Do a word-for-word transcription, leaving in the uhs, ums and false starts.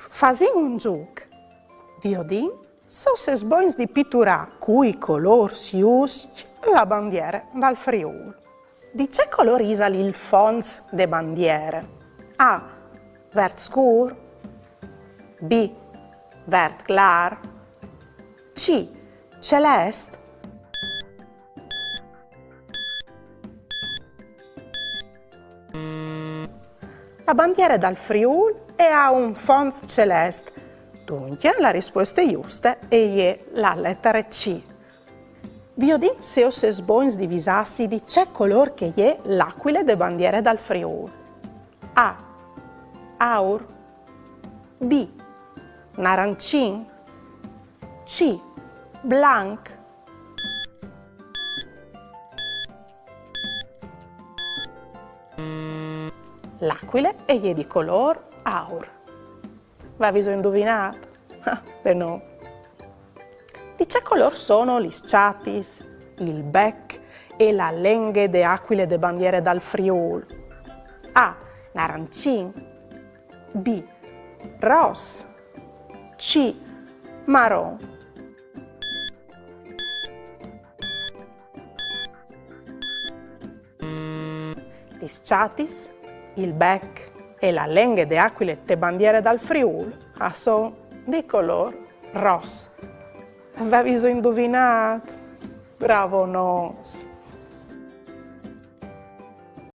Fasìn un zûc. Viodìn se o sês bogns di piturâ cui colôrs juscj la bandiere dal Friûl. Di ce colôr isal il fonts de bandiere? A. Vert scûr. B. Vert clâr. C. Celest. La bandiere dal Friûl e à un fonts celest. Duncje, la rispueste juste e je la letare C. Viodìn se o sês bogns di visâsi di ce colôr che e je l'acuile de bandiere dal Friûl. A. Aur. B. Narancin. C. Blanc. L'acuile e je di colôr aur. Vêso induvinât? Ah, ben no. Di ce colôr sono lis çatis, il bec e la lenghe de acuile de bandiere dal Friûl? A. Narancin. B. Ros. C. Maron. Lis çatis, il bec e la lenghe de acuile te bandiere dal Friûl a son di colôr ros. Vêso induvinât? Bravonons!